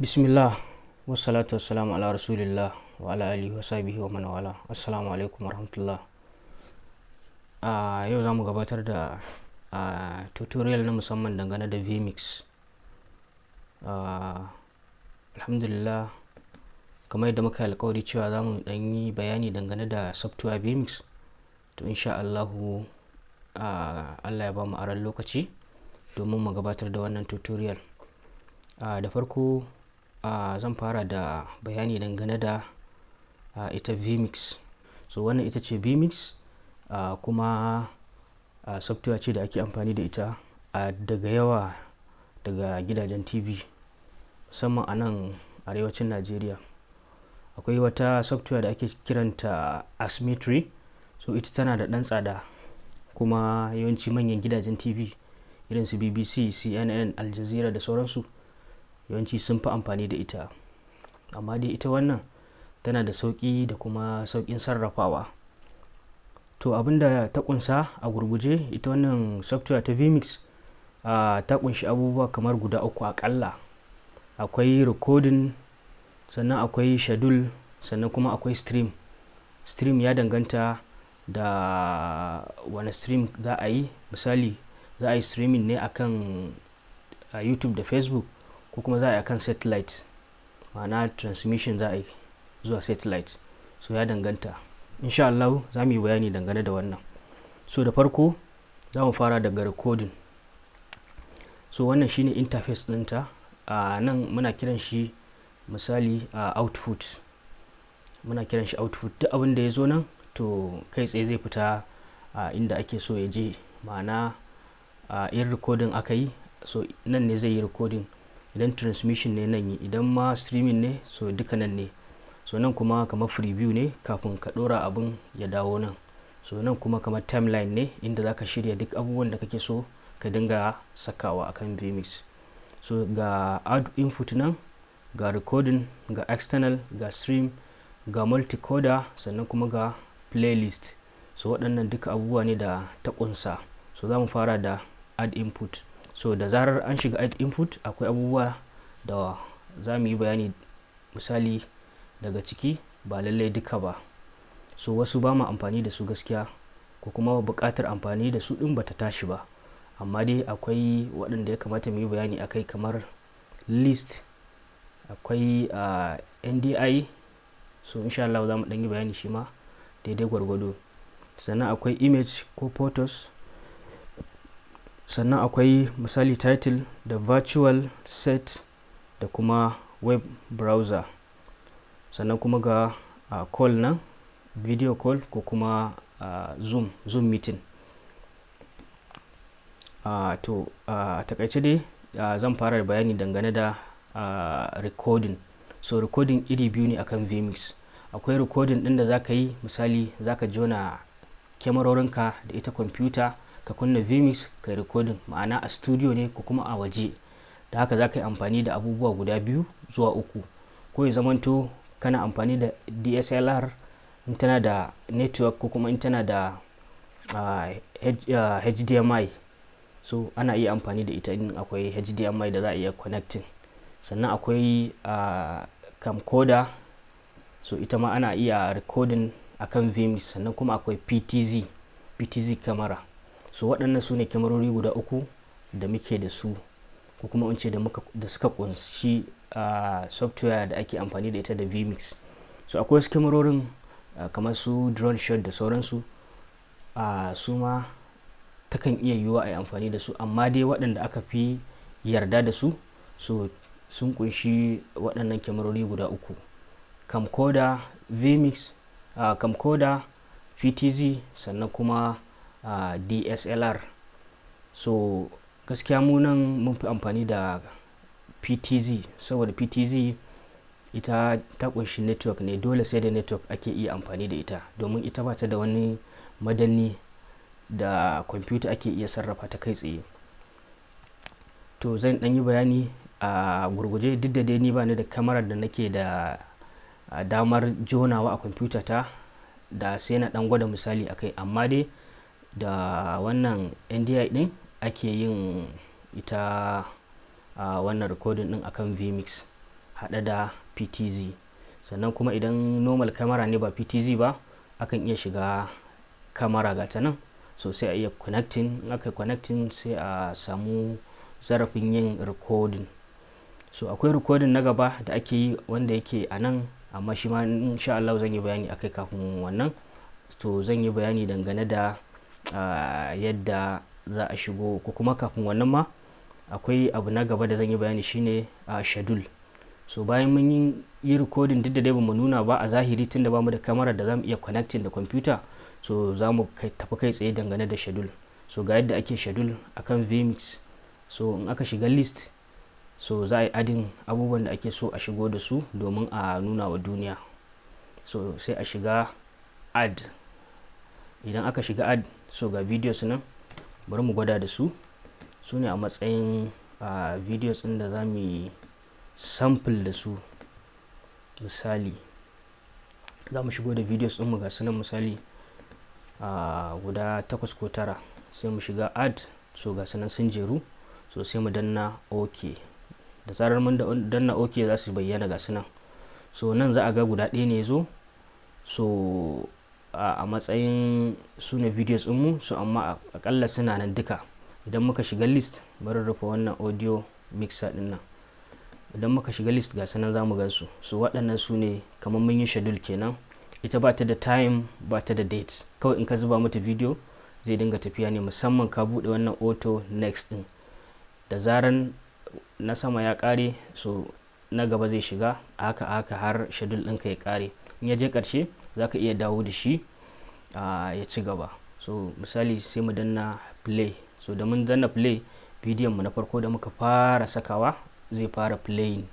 Bismillah, wassalatu wassalamu ala rasulillah wa ala alihi wa sahbihi wa man wala. Assalamu alaikum warahmatullah. A yau za mu gabatar da tutorial na musamman dangane da vMix. Alhamdulillah, kamar yadda muka yi alkawari cewa za mu ɗan yi bayani dangane da software vMix, to insha Allahu Allah ya ba mu aron lokaci domin mu gabatar da wannan tutorial. Da farko zan fara da bayani dangane da ita vMix. So wannan ita ce vMix, kuma software ce da ake amfani da ita daga yawa daga gidajen TV, musamman a nan arewacin Najeriya. Akwai wata software da ake kiranta Asymmetry, so ita tana da ɗan tsada, kuma yawanci manyan gidajen TV irin su BBC, CNN, Al Jazeera da sauransu yawanci sun fi amfani da ita. Amma dai ita wannan tana da sauƙi da kuma sauƙin sarrafawa. To, abin da ta ƙunsa a gurguje, ita wannan software ta vMix ta ƙunshi abubuwa kamar guda uku aƙalla. Akwai recording, sannan akwai schedule, sannan kuma akwai stream. Stream ya danganta da wane stream za a yi. Misali, za a yi streaming ne akan YouTube da Facebook, ko kuma za a yi akan satellite, ma'ana transmission za a yi zuwa satellite. So ya danganta. Insha Allah za mu yi bayani dangane da wannan. So da farko za mu fara daga recording. So wannan shine interface ɗinta. A nan muna kiran shi misali output. Muna kiran shi output. Duk abin da ya zo nan, to kai tsaye zai fita inda ake so ya je. Ma'ana, in recording aka yi, so nan ne zai yi recording. Idan transmission ne, nan yi. Idan ma streaming ne, so duka nan ne. So nan kuma kamar preview ne kafin ka ɗora abun ya dawo nan. So nan kuma kamar timeline ne inda za ka shirya duk abubuwan da kake so ka dinga sakawa akan vMix. So ga add input nan, ga recording, ga external, ga stream, ga multicoder, sannan kuma ga playlist. So waɗannan duka abubuwa ne da ta ƙunsa. So za mu fara da add input. So da zarar an shiga add input, akwai abubuwa da za mu yi bayani misali daga ciki, ba lallai duka ba. So wasu ba mu amfani da su gaskiya, ko kuma buƙatar amfani da su ɗin ba ta tashi ba. Amma dai akwai waɗanda ya kamata mu yi bayani akai, kamar list, akwai NDI. So insha Allah za mu ɗan yi bayani shi ma daidai gwargwado. Sannan akwai image ko photos. Sannan akwai misali title da virtual set da kuma web browser. Sannan kuma ga call nan, video call ko kuma Zoom meeting. To a takaice dai zan fara da bayani dangane da recording. So recording iri biyu ne akan vMix. Akwai recording ɗin da za ka yi, misali za ka jona kyamarorinka da ita kwamfuta, ka kunna vMix ka yi recording, ma'ana a studio ne ko kuma a waje. Da haka za ka yi amfani da abubuwa guda biyu zuwa uku. Ko ya zamanto kana amfani da DSLR in tana da network, ko kuma in tana da HDMI. So ana iya amfani da ita in akwai HDMI da za a iya connecting. Sannan akwai camcorder, so ita ma ana iya recording akan vMix. Sannan kuma akwai PTZ camera. So waɗannan su ne kyamarori guda uku da muke da su, ko kuma in ce da suka kunshi software da ake amfani da ita da vMix. So akwai wasu kyamarorin kamar su drone shot da sauransu, su ma takan iya yiwuwa a yi amfani da su, amma dai waɗanda aka fi yarda da su, so sun kunshi waɗannan kyamarori guda uku: camcorder, vMix, camcorder, PTZ, sannan kuma DSLR. So gaskiya mu nan mun fi amfani da PTZ, saboda PTZ ita ta kunshi network ne, dole sai da network ake iya amfani da ita, domin ita ba ta da wani madanni da kwamfuta ake iya sarrafa ta kai tsaye. To zan ɗan yi bayani a gurguje, duk da dai ni ba ni da kamarar da nake da damar jonawa a kwamfuta ta da sai na ɗan gwada misali akai. Amma dai da wannan NDI ɗin ake yin ita wannan recording ɗin akan vMix. Haka. Haɗe da PTZ. Sannan kuma idan normal camera ne ba PTZ ba, akan iya shiga camera, ga ta nan. So sai a iya connecting. In aka connecting, sai a samu zarafin yin recording. So akwai recording na gaba da ake yi wanda yake a nan, amma shi ma insha Allah zan yi bayani akai. Kafin wannan, to zan yi bayani dangane da yadda za a shigo, ko kuma kafin wannan ma akwai abu na gaba da zan yi bayani, shine schedule. So bayan mun yi recording, duk da dai bamu nuna ba a zahiri tunda bamu da camera da zamu iya connecting da computer, so za mu tafi kai tsaye dangane da schedule. So ga yadda ake schedule akan vMix. So in aka shiga list, so za a yi adding abubuwan da ake so a shigo da su domin a nuna wa duniya. So sai a shiga add. Idan aka shiga add, so ga videos nan, bari mu gwada da su. Su ne a matsayin videos ɗin da za mu yi sample da su. Misali, za mu shigo da videos ɗinmu, ga su nan, misali guda takwas ko tara. Sai mu shiga add. So ga su nan sun jeru. So sai mu danna OK. Da zarar mun danna OK, za su bayyana, ga su nan. So nan za a ga guda ɗaya ne zo, so a matsayin su ne videos ɗinmu. So amma akalla suna nan duka. Idan muka shiga list, bari rufe wannan audio mixer ɗin nan. Idan muka shiga list, ga sanan za mu gan su. So waɗannan su ne kamar mun yi schedule kenan. Ita ba ta da time, ba ta da date. Kawai in ka zuba mata video, zai dinga tafiya ne, musamman ka buɗe wannan auto next ɗin. Da zaran na sama ya ƙare, so na gaba zai shiga, haka haka har schedule ɗinka ya ƙare. In ya je ƙarshe, za ka iya dawo da shi ya ci gaba. So misali, sai mu danna play. So da mun danna play, bidiyon mu na farko da muka fara sakawa zai fara playing.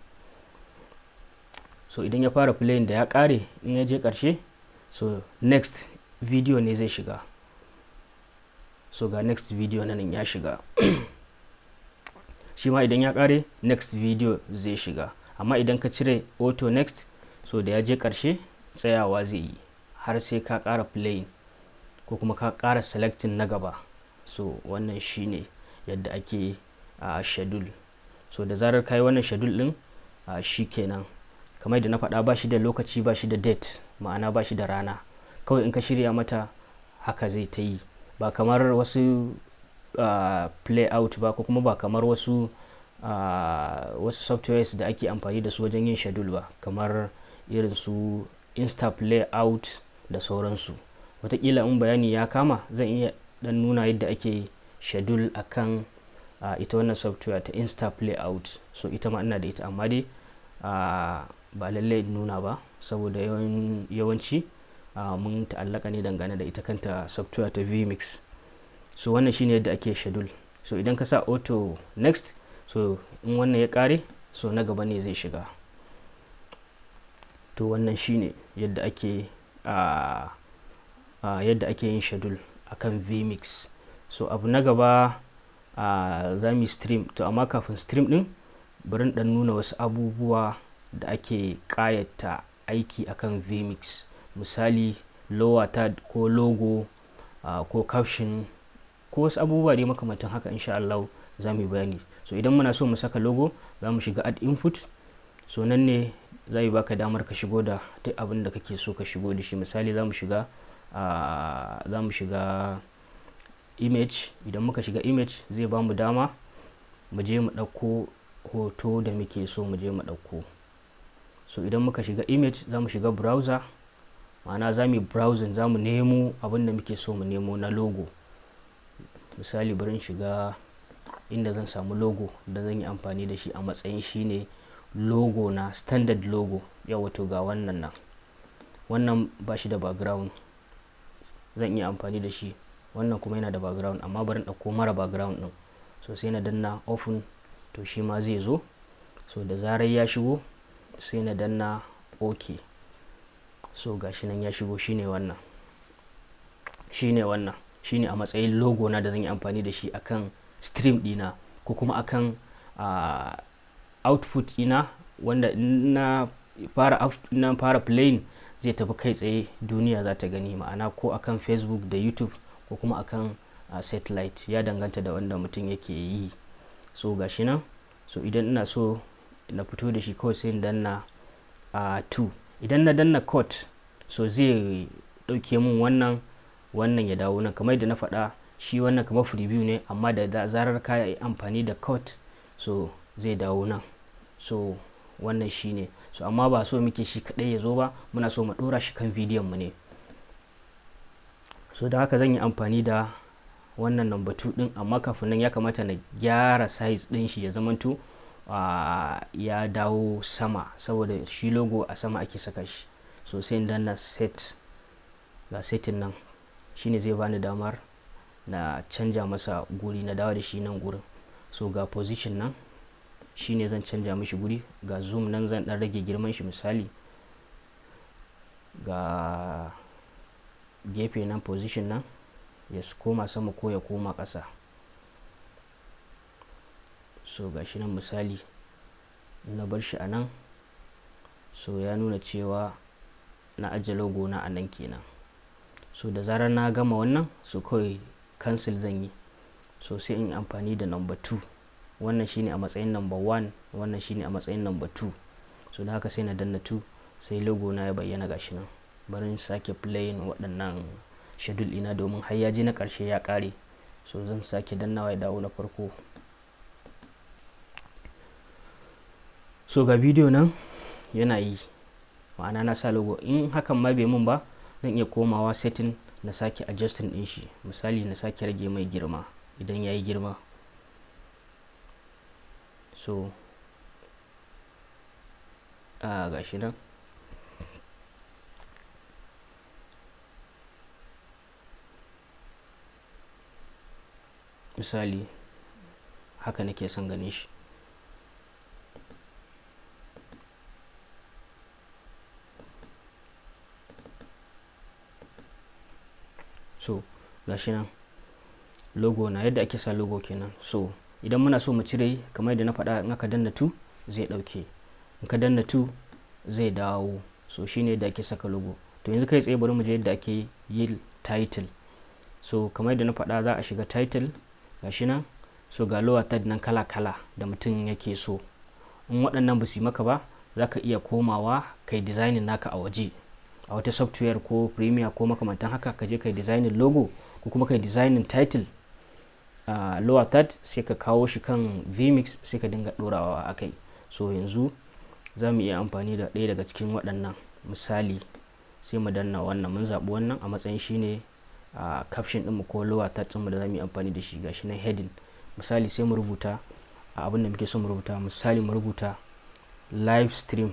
So idan ya fara playing, da ya kare, in ya je karshe, so next video ne zai shiga. So ga next video nan ya shiga. Shi ma idan ya kare, next video zai shiga. Amma idan ka cire auto next, so da ya je karshe tsayawa zai yi har sai ka kara playing ko kuma ka kara selecting na gaba. So wannan shine yadda ake a schedule. So da zarar ka yi wannan schedule din, shi kenan. Kamar yadda na faɗa, ba shi da lokaci, ba shi da date, ma'ana ba shi da rana. Kawai in ka shirya mata, haka zai ta yi, ba kamar wasu play out ba, ko kuma ba kamar wasu softwares da ake amfani da su wajen yin schedule ba, kamar irin su Insta Play Out da sauransu. Watakila in bayani ya kama, zan iya dan nuna yadda ake schedule akan ita wannan software ta Insta Play Out. So ita ma ina da ita, amma dai ba lallai nuna ba, saboda yawanci mun ta'allaka ne dangane da ita kanta software ta vMix. So wannan shine yadda ake schedule. So idan ka sa auto next, so in wannan ya kare, so na gaba ne zai shiga. To wannan shine yadda ake yin schedule akan vMix. So abu na gaba, za mu yi stream. To amma kafin stream din, bari dan nuna wasu abubuwa da ake kayata aiki akan vMix, misali lower third ko logo ko caption ko wasu abubuwa dai makamantan haka. Insha Allah za mu yi bayani. So idan muna so mu saka logo, za mu shiga add input. So nan ne za yi baka damar ka shigo da duk abin da kake so ka shigo da shi. Misali, za mu shiga image. Idan muka shiga image, zai ba mu dama mu je mu ɗauko hoto da muke so mu je mu ɗauko. So idan muka shiga image, za mu shiga browser, ma'ana za mu yi browsing, za mu nemo abin da muke so mu nemo na logo. Misali, bari in shiga inda zan samu logo da zan yi amfani da shi a matsayin shine logo na, standard logo. Yau to ga wannan nan. Wannan ba shi da background, zan iya amfani da shi. Wannan kuma yana da background, amma bari in ɗauko mara background ɗin. So sai na danna open, to shi ma zai zo. So da zarar ya shigo, sai na danna OK. So gashi nan ya shigo, shine wannan, shine wannan, shine a matsayin logo na da zan yi amfani da shi akan stream dina ko kuma akan output dina, wanda na fara playing, zai tafi kai tsaye, duniya za ta gani, ma'ana ko akan Facebook da YouTube ko kuma akan satellite, ya danganta da wanda mutum yake yi. So gashi nan. So idan ina so na fito da shi, kawai sai in danna 2. Idan na danna cut, so zai ɗauke mun wannan, wannan ya dawo nan. Kamar yadda na faɗa, shi wannan kamar preview ne, amma da zarar ka yi amfani da cut, so zai dawo nan. So wannan shi ne. So amma ba so muke shi kaɗai ya zo ba, muna so mu ɗora shi kan bidiyon mu ne. So don haka zan yi amfani da wannan number 2 ɗin, amma kafin nan ya kamata na gyara size ɗin shi ya zamanto ya dawo sama, saboda shi logo a sama ake saka shi. So sai in danna set, ga setting nan, shine zai bani damar na canja masa guri, na dawo da shi nan gurin. So ga position nan, shine zan canja mishi guri. Ga zoom nan, zan dan rage girman shi. Misali, ga gefe nan, position nan, ya koma sama ko ya koma ƙasa. So ga shi nan, misali na bar shi a nan, so ya nuna cewa na ajiye logo na a nan kenan. So da zarar na gama wannan, so kawai cancel zan yi. So sai in yi amfani da number 2. Wannan shine a matsayin number 1, wannan shine a matsayin number 2. So da haka sai na danna 2, sai logo na ya bayyana, gashi nan. Bari in sake playing waɗannan schedule ina, domin har ya je na ƙarshe ya ƙare. So zan sake dannawa ya dawo na farko. So ga bidiyo nan yana yi, ma'ana na sa logo. In hakan ma bai mun ba, zan iya komawa setting na sake adjusting din shi, misali na sake rage mai girma idan ya yi girma. So ga shi nan. Misali haka nake son ganin shi. So gashi nan logo na, yadda ake sa logo kenan. So idan muna so mu cire, kamar yadda na faɗa, in aka danna 2 zai ɗauke, in ka danna 2 zai dawo. So shine yadda ake saka logo. To yanzu kai tsaye bari mu je yadda ake yin title. So kamar yadda na faɗa, za a shiga title, gashi nan. So ga lower third nan kala kala da mutum yake so. In waɗannan ba su yi maka ba, za ka iya komawa kai designing naka a waje, a wata software ko Premiere ko makamantan haka, ka je kai designing logo ko kuma kai designing title, lower third, sai ka kawo shi kan vMix, sai ka dinga ɗorawa a kai. So yanzu za mu iya amfani da ɗaya daga cikin waɗannan. Misali sai mu danna wannan, mun zaɓi wannan a matsayin shine caption ɗinmu ko lower third ɗinmu da za mu yi amfani da shi. Gashi nan heading. Misali sai mu rubuta abin da muke so mu rubuta. Misali mu rubuta live stream,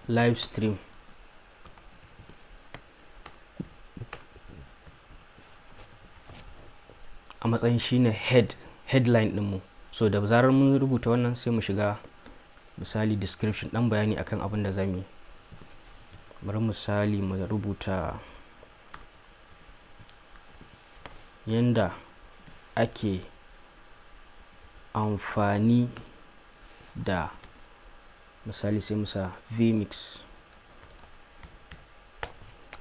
live stream a matsayin shine headline ɗinmu. So da zarar mun rubuta wannan, sai mu shiga misali description, ɗan bayani akan abin da za mu yi. Bari misali mu rubuta yanda ake amfani da, misali sai mu sa vMix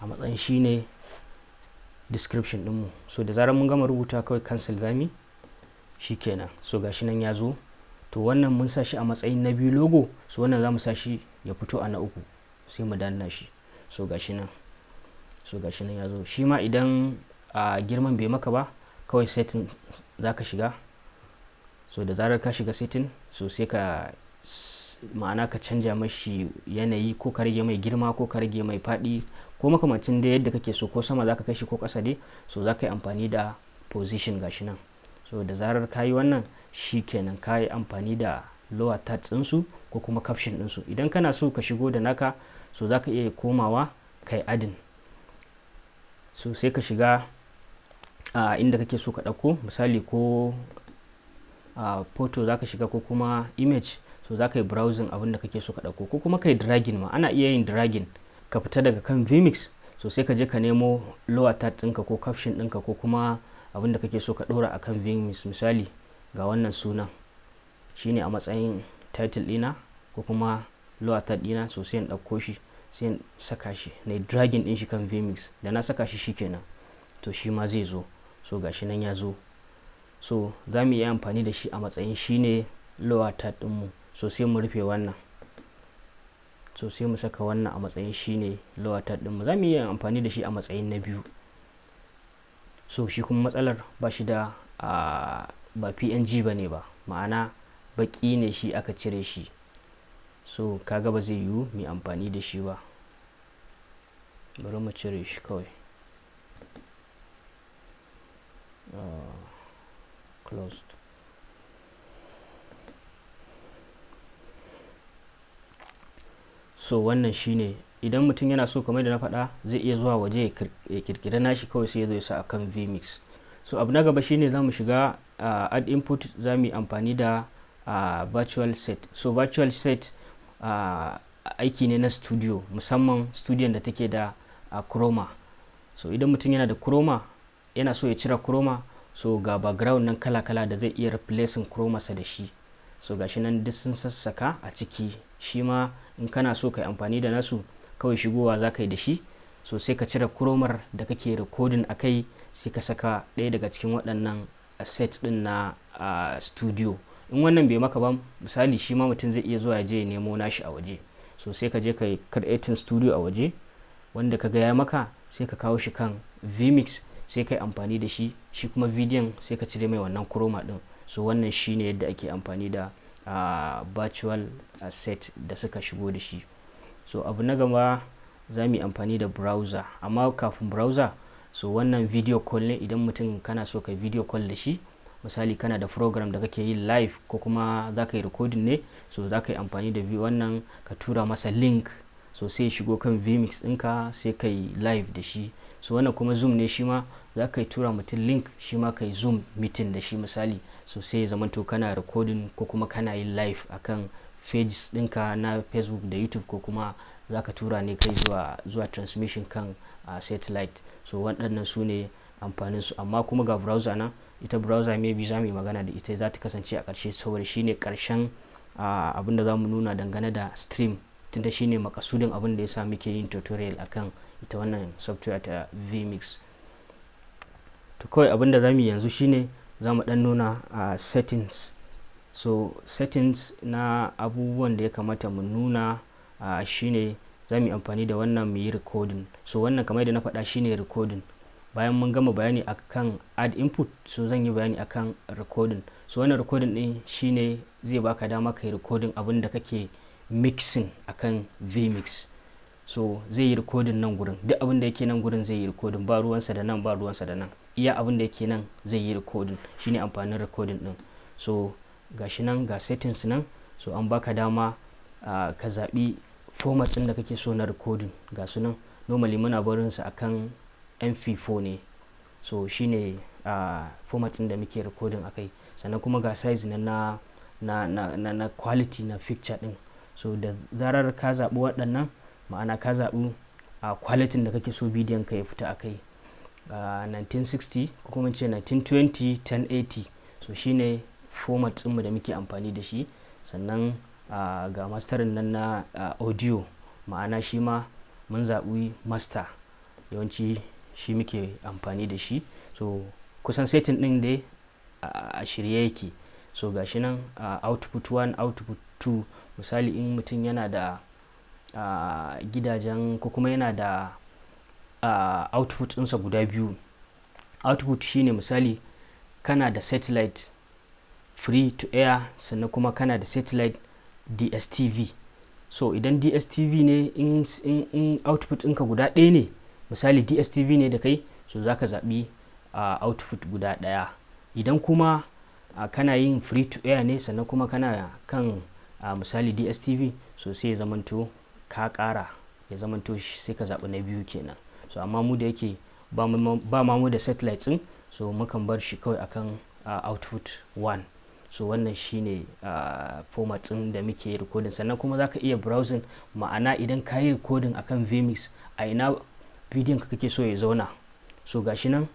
a matsayin shine description ɗinmu. So da zarar mun gama rubuta, kawai cancel zami, shikenan. So gashi nan ya zo. To wannan mun sa shi a matsayin na biyu logo, so wannan za mu sa shi ya fito a na uku, sai mu danna shi. So gashi nan, so gashi nan ya zo. Shi ma idan a girman bai maka ba, kawai setting za ka shiga. So da zarar ka shiga setting, so sai ka, ma'ana ka canja mashi yanayi, ko ka rage mai girma, ko ka rage mai faɗi, ko makamancin da yadda kake so, ko sama za ka kai shi ko ƙasa dai. So za ka yi amfani da position, gashi nan. So da zarar ka yi wannan, shi kenan, ka yi amfani da lower third ɗinsu ko kuma caption ɗinsu. Idan kana so ka shigo da naka, so za ka iya komawa ka yi adding. So sai ka shiga a inda kake so ka ɗauko, misali ko a photo za ka shiga ko kuma image. So za ka yi browsing abin da kake so ka ɗauko, ko kuma ka yi dragging ma. Ana iya yin dragging, ka fita daga kan vMix, so sai ka je ka nemo lower third ɗinka ko caption ɗinka ko kuma abin da kake so ka ɗora akan vMix. Misali ga wannan sunan, shine a matsayin title ɗina ko kuma lower third ɗina. So sai in ɗauko shi, sai in saka shi, na dragging ɗin shi kan vMix. Da na saka shi, shikenan, to shi ma zai zo. So gashi nan ya zo. So za mu iya amfani da shi a matsayin shine lower third ɗinmu. So sai mu rufe wannan, so sai mu saka wannan a matsayin shine lower third ɗinmu. Za mu iya amfani da shi a matsayin na biyu. So shi kuma matsalar ba shi da ba PNG ba ne ba, ma'ana baki ne shi aka cire shi. So kaga ba zai yiwu mu amfani da shi ba, bari mu cire shi kawai. Closed. So wannan shine, idan mutum yana so, kamar da na faɗa, zai iya zuwa waje ya kirkira nashi kawai, sai ya zo ya sa akan vMix. So abu na gaba shine za mu shiga add input, za mu yi amfani da virtual set. So virtual set aiki ne na studio, musamman studio da take da chroma. So idan mutum yana da chroma, yana so ya cire chroma, so ga background nan kala-kala da zai iya replacing chroma sa da shi. So gashi nan duk sun sassaka a ciki. Shi ma in kana so ka yi amfani da nasu, kawai shigowa za ka yi da shi. So sai ka cire chromar da kake recording a kai, sai ka saka ɗaya daga cikin waɗannan set ɗin na studio. In wannan bai maka ba, misali, shi ma mutum zai iya zuwa ya je ya nemo nashi a waje. So sai ka je ka yi creating studio a waje wanda ka ga ya maka, sai ka kawo shi kan vMix, sai ka yi amfani da shi. Shi kuma bidiyon sai ka cire mai wannan chroma ɗin. So wannan shine yadda ake amfani da virtual set da suka shigo da shi. So abu na gaba, za mu yi amfani da browser, amma kafin browser, so wannan video call ne. Idan mutum kana so ka video call da shi, misali kana da program da kake yi live ko kuma za ka yi recording ne, so za ka yi amfani da wannan ka tura masa link, so sai shigo kan vMix ɗinka, sai ka yi live da shi. So wannan kuma Zoom ne, shi ma za ka yi tura mutum link, shi ma ka yi Zoom meeting da shi misali. So sai ya zamanto kana recording ko kuma kana yin live akan pages ɗinka na Facebook da YouTube, ko kuma za ka tura ne kai zuwa transmission kan satellite. So waɗannan su ne amfanin su. Amma kuma ga browser nan, ita browser maybe za mu yi magana da ita, za ta kasance a ƙarshe, saboda shine ƙarshen abin da za mu nuna dangane da stream, tunda shine makasudin abin da ya sa muke yin tutorial akan ita wannan software ta vMix. To kawai abin da za mu yi yanzu shine za mu ɗan nuna settings. So settings na abubuwan da ya kamata mu nuna shine za mu yi amfani da wannan mu yi recording. So wannan, kamar yadda na faɗa, shine recording. Bayan mun gama bayani akan add input, so zan yi bayani akan recording. So wannan recording din shine zai baka dama kai recording abin da kake mixing akan vMix. So zai yi recording nan gurin, duk abin da yake nan gurin zai yi recording, ba ruwansa da nan, ba ruwansa da nan, iya abin da yake nan zai yi recording. Shine amfanin recording din. So gashi nan, ga settings nan. So an baka dama ka zaɓi format ɗin da kake so na recording, ga su nan. Normally muna barin su akan MP4 ne, so shine format ɗin da muke recording akai. Sannan kuma ga size na quality na picture ɗin. So da zarar ka zaɓi waɗannan, ma'ana ka zaɓi quality da kake so bidiyon ka ya fita akai, 1960 ko kuma ce 1920 1080, so shine format ɗinmu da muke amfani da shi. Sannan ga mastering nan na audio, ma'ana shi ma mun zaɓi master, yawanci shi muke amfani da shi. So kusan setting ɗin dai a shirye yake. So gashi nan, output 1, output 2. Misali, in mutum yana da gidajen ko kuma yana da output ɗinsa guda biyu. Output shine misali kana da satellite free to air, sannan kuma kana da satellite DSTV. So idan DSTV ne, in output ɗinka guda ɗaya ne, misali DSTV ne da kai, so za ka zaɓi output guda ɗaya. Idan kuma kana yin free to air ne, sannan kuma kana kan misali DSTV, so sai ya zamanto ka ƙara, ya zamanto sai ka zaɓi na biyu kenan. So amma mu da yake ba ma mu da satellite ɗin, so mukan bar shi kawai akan output 1. So wannan shine format ɗin da muke recording. Sannan kuma za ka iya browsing, ma'ana idan ka yi recording akan vMix, a ina bidiyon ka kake so ya zauna. So gashi nan,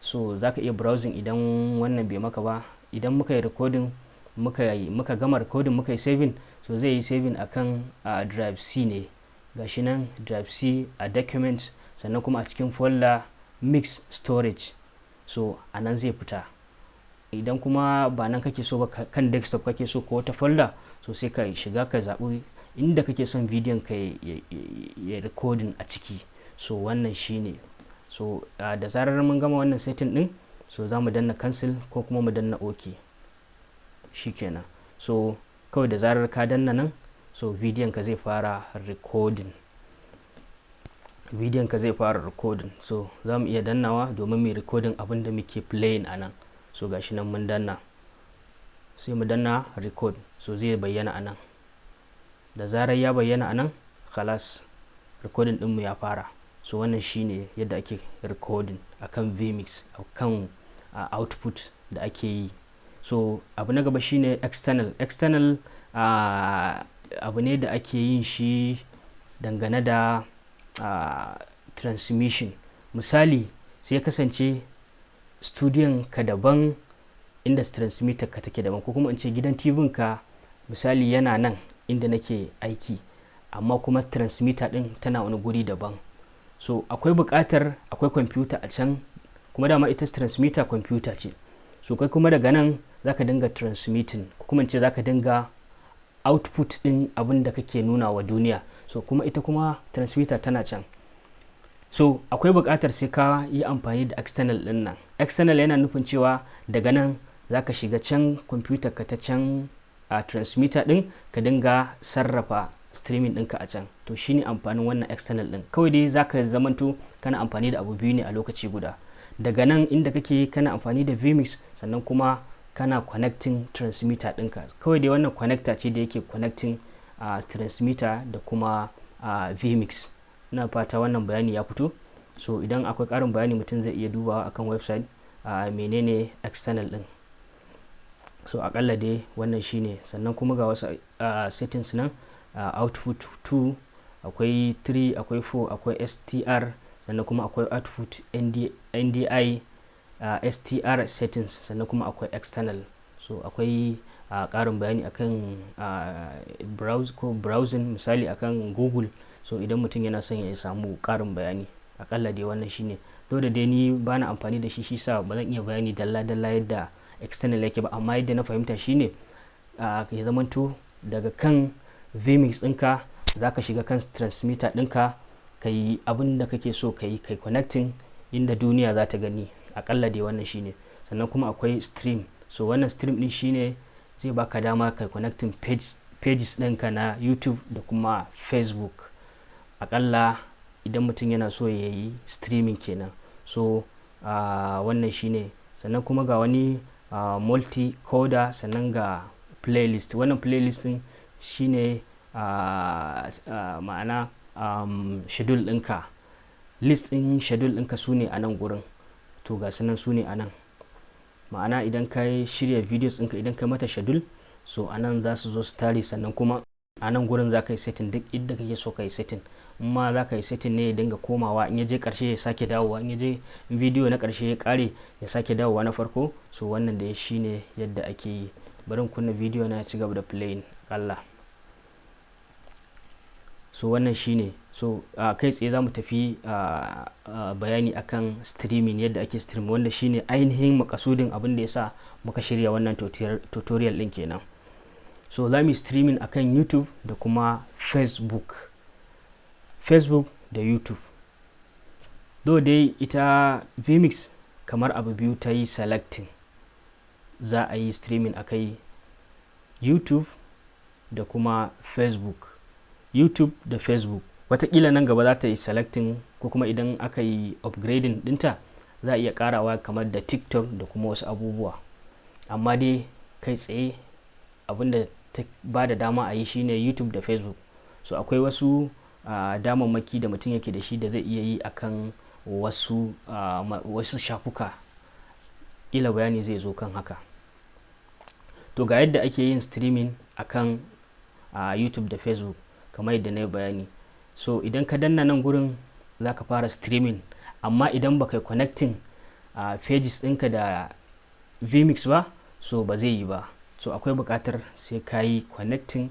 so za ka iya browsing idan wannan bai maka ba. Idan muka yi recording, muka gama recording, muka yi saving, so zai yi saving akan drive C ne. Gashi nan, drive C a documents, sannan kuma a cikin folder mix storage, so a nan zai fita. Idan kuma ba nan kake so ba, kan desktop kake so ko wata folder, so sai ka shiga ka zaɓi inda kake son bidiyon ka ya recording a ciki. So wannan shine. So da zarar mun gama wannan setting din, so za mu danna cancel ko kuma mu danna OK, shikenan. So kawai da zarar ka danna nan, so bidiyon ka zai fara recording, bidiyon ka zai fara recording. So za mu iya dannawa domin mu recording abin da muke playing a nan. So gashi nan mun danna, sai mu danna record. So zai bayyana a nan. Da zarar ya bayyana a nan, khalas, recording ɗinmu ya fara. So wannan shine yadda ake recording akan vMix, akan output da ake yi. So abu na gaba shine external. External abu ne da ake yin shi dangane da transmission. Misali, sai ya kasance studiyon ka daban, inda transmitter ka take daban, ko kuma in ce gidan TV ka misali yana nan inda nake aiki, amma kuma transmitter din tana wani guri daban. So akwai buƙatar akwai kwamfuta a can kuma, dama ita transmitter kwamfuta ce. So kai kuma daga nan zaka dinga transmitting, ko kuma in ce zaka dinga output din abin da kake nuna wa duniya. So kuma ita kuma transmitter tana can. So akwai buƙatar sai ka yi amfani da external din nan. External yana nufin cewa daga nan zaka shiga can kwamfutar ka ta can a transmitter din, ka dinga sarrafa streaming ɗinka a can. To shine amfanin wannan external ɗin. Kawai dai zaka zamanto kana amfani da abu biyu ne a lokaci guda. Daga nan inda kake kana amfani da vMix, sannan kuma kana connecting transmitter ɗinka. Kawai dai wannan connector ce da yake connecting transmitter da kuma vMix. Ina fata wannan bayani ya fito. So idan akwai ƙarin bayani, mutum zai iya dubawa akan website menene external ɗin. So akalla dai wannan shine. Sannan kuma ga wasu settings nan, output 2, akwai 3, akwai 4, akwai STR, sannan kuma akwai output ND, NDI, STR settings, sannan kuma akwai external. So akwai ƙarin bayani akan browse ko browsing, misali akan Google. So idan mutum yana son ya samu ƙarin bayani, akalla dai wannan shine. Dole dai ni bana amfani da shi, shi sa ba zan iya bayani dalla dalla yadda external yake ba. Amma yadda na fahimta shine ya zamanto daga kan vMix ɗinka za ka shiga kan transmitter ɗinka, ka yi abin da kake so ka yi, kai connecting inda duniya za ta gani. Akalla dai wannan shine. Sannan kuma akwai stream. So wannan stream ɗin shine zai baka dama kai connecting pages ɗinka na YouTube da kuma Facebook. Akalla idan mutum yana so ya yi streaming kenan. So wannan shine. Sannan kuma ga wani multi coder, sannan ga playlist. Wannan playlist din shine ma'ana schedule ɗinka, list ɗin schedule ɗinka su ne a nan gurin. To ga sunan, su ne a nan. Ma'ana idan ka shirya videos ɗinka, idan ka mata schedule, so a nan za su zo su tare. Sannan kuma a nan gurin za ka yi setting duk inda kake so ka yi setting. In ma za ka yi setting ne ya dinga komawa, in ya je karshe ya sake dawowa, in ya je video na karshe ya kare ya sake dawowa na farko. So wannan da shine yadda ake yi. Bari in kunna video na ya ci gaba da playing akalla. So wannan shine. So kai tsaye za mu tafi bayani akan streaming, yadda ake stream, wanda shine ainihin makasudin abin da ya sa muka shirya wannan tutorial din kenan. So za mu yi streaming akan YouTube da kuma Facebook, Facebook da YouTube. Though dai ita vMix kamar abu biyu ta yi selecting za a yi streaming akai, YouTube da kuma Facebook, YouTube da Facebook. Watakila nan gaba za ta yi selecting, ko kuma idan aka yi upgrading dinta za a iya karawa kamar da TikTok da kuma wasu abubuwa. Amma dai kai tsaye abinda ta ba da dama a yi shine YouTube da Facebook. So akwai wasu damammaki da mutum yake da shi da zai iya yi akan wasu shafuka. Ila bayani zai zo kan haka. To ga yadda ake yin streaming akan YouTube da Facebook kamar yadda na yi bayani. So idan ka danna nan gurin, za ka fara streaming. Amma idan baka yi connecting pages ɗinka da vMix ba, so ba zai yi ba. So akwai buƙatar sai ka yi connecting,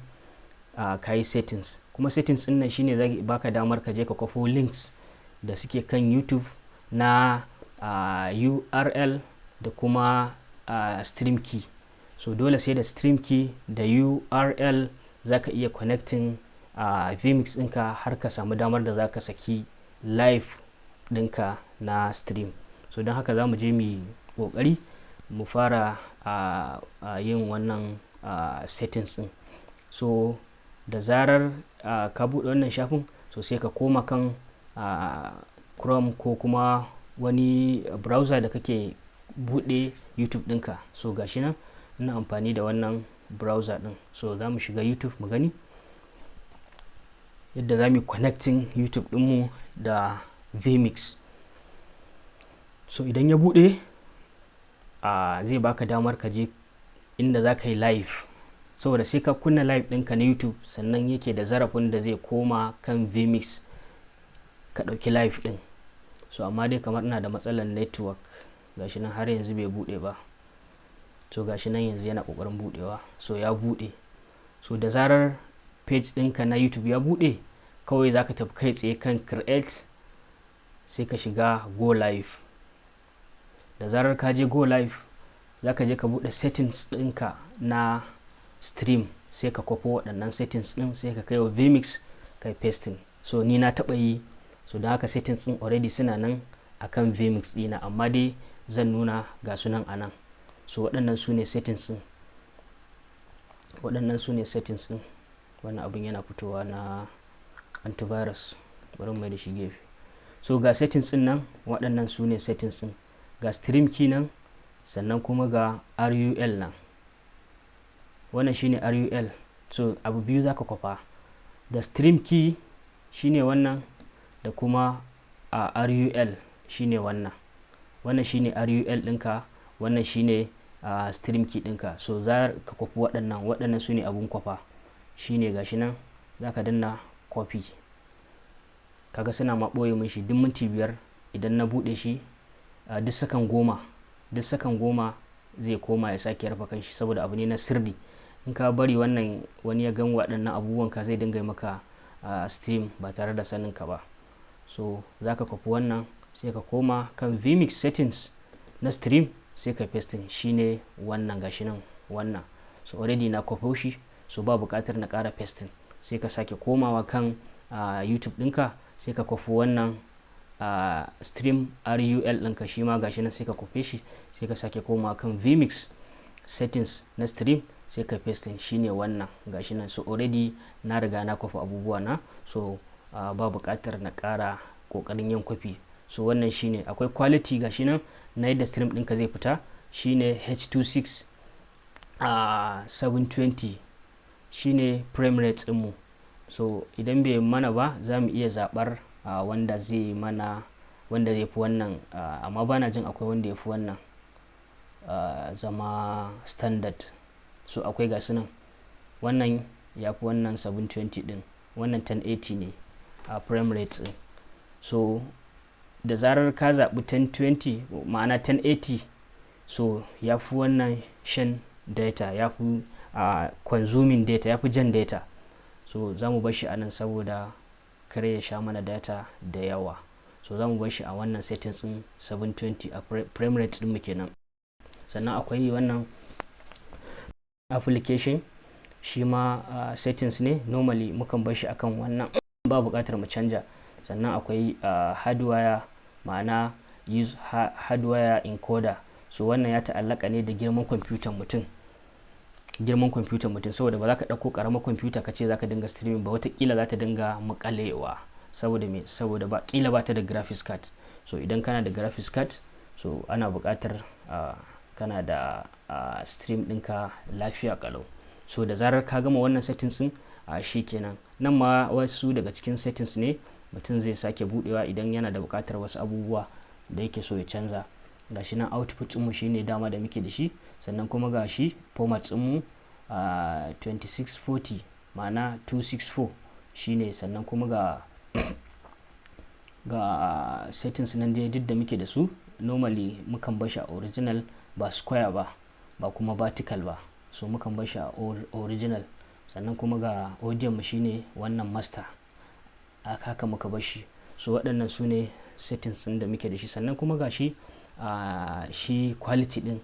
ka yi settings. Kuma settings ɗin nan shine zai baka damar ka je ka kwafo links da suke kan YouTube na URL da kuma stream key. So dole sai da stream key da URL za ka iya connecting a vMix ɗinka har ka samu damar da za ka saki live ɗinka na stream. So don haka za mu je mu ƙoƙari mu fara yin wannan settings ɗin. So da zarar ka buɗe wannan shafin, so sai ka koma kan Chrome ko kuma wani browser da kake buɗe YouTube ɗinka. So gashi nan ina amfani da wannan browser ɗin. So za mu shiga YouTube mu gani yadda za mu connecting YouTube ɗinmu da vMix. So idan ya buɗe, zai baka damar ka je inda za ka yi live, saboda sai ka kunna live ɗinka na YouTube sannan yake da zarafin da zai koma kan vMix ka ɗauki live ɗin. So amma dai kamar ina da matsalar network, gashi nan har yanzu bai buɗe ba. So gashi nan yanzu yana ƙoƙarin buɗewa. So ya buɗe. So da zarar page ɗinka na YouTube ya buɗe, kawai za ka tafi kai tsaye kan create, sai ka shiga go live. Da zarar ka je go live, za ka je ka buɗe settings ɗinka na stream, sai ka kwafo waɗannan settings ɗin, sai ka kai wa vMix kai pasting. So ni na taɓa yi, so don haka settings ɗin already suna nan akan vMix ɗina, amma dai zan nuna ga sunan a nan. So waɗannan su ne settings ɗin, waɗannan su ne settings ɗin. Wannan abin yana fitowa na antivirus, bari mu mai da shi gefe. So ga settings ɗin nan, waɗannan su ne settings ɗin. Ga stream key nan, sannan kuma ga URL nan. Wannan shine URL. So abu biyu zaka kwafa, da stream key shine wannan, da kuma a URL shine wannan. Wannan shine URL ɗinka, wannan shine stream key ɗinka. So za ka kwafi waɗannan, waɗannan su ne abun kwafa. Shine gashi nan, za ka danna copy. Kaga suna ma ɓoye min shi. Duk minti 5 idan na buɗe shi, duk sakan 10, duk sakan 10 zai koma ya sake rufe kanshi, saboda abu ne na sirri. In ka bari wannan wani ya gan waɗannan abubuwan ka, zai dinga maka stream ba tare da sanin ka ba. So za ka kwafi wannan, sai ka koma kan vMix settings na stream, sai ka pasting. Shine wannan, gashi nan wannan. So already na kwafo shi, so ba buƙatar na ƙara pasting. Sai ka sake komawa kan YouTube ɗinka, sai ka kwafi wannan stream URL ɗinka, shi ma gashi nan, sai ka kwafe shi, sai ka sake komawa kan vMix settings na stream, sai ka pasting. Shine wannan, gashi nan. So already na riga na kwafi abubuwa na, so ba buƙatar na ƙara ƙoƙarin yin kwafi. So wannan shine. Akwai quality, gashi nan, na yadda stream ɗinka zai fita, shine H26 720 shine frame rate ɗinmu. So idan bai mana ba, za mu iya zaɓar wanda zai mana, wanda zai fi wannan, amma bana jin akwai wanda ya fi wannan zama standard. So akwai, gasu nan, wannan ya fi wannan 720 din, wannan 1080 ne a frame rate din. So da zarar ka zaɓi 1020, ma'ana 1080, so ya fi wannan shan data, ya fi consuming data, ya fi jan data. So za mu bar shi a nan saboda kare ya sha mana data da yawa. So za mu bar shi a wannan settings din 720 a frame rate din mu kenan. Sannan akwai wannan application, shi ma settings ne. Normally mukan bar shi akan wannan, ba buƙatar mu canja. Sannan akwai hardware, ma'ana use hardware encoder. So wannan ya ta'allaka ne da girman kwamfutan mutum, girman kwamfutan mutum, saboda ba za ka ɗauko ƙaramar kwamfuta ka ce za ka dinga streaming ba, watakila za ta dinga makalewa. Saboda me? Saboda ba kila ba ta da graphics card. So idan kana da graphics card, so ana buƙatar kana da stream ɗinka lafiya ƙalau. So da zarar ka gama wannan settings ɗin, shi kenan. Nan ma wasu daga cikin settings ne mutum zai sake budewa idan yana da buƙatar wasu abubuwa da yake so ya canza. Gashi nan, output ɗinmu shine dama da muke da shi. Sannan kuma gashi format ɗinmu, 2640, ma'ana 264 shine. Sannan kuma ga settings nan dai duk da muke da su. Normally mukan bar shi a original, ba square ba, ba kuma vertical ba. So mukan bar shi a original. Sannan kuma ga audio mu, shine wannan master, haka muka bar shi. So waɗannan su ne settings ɗin da muke da shi. Sannan kuma ga shi shi quality ɗin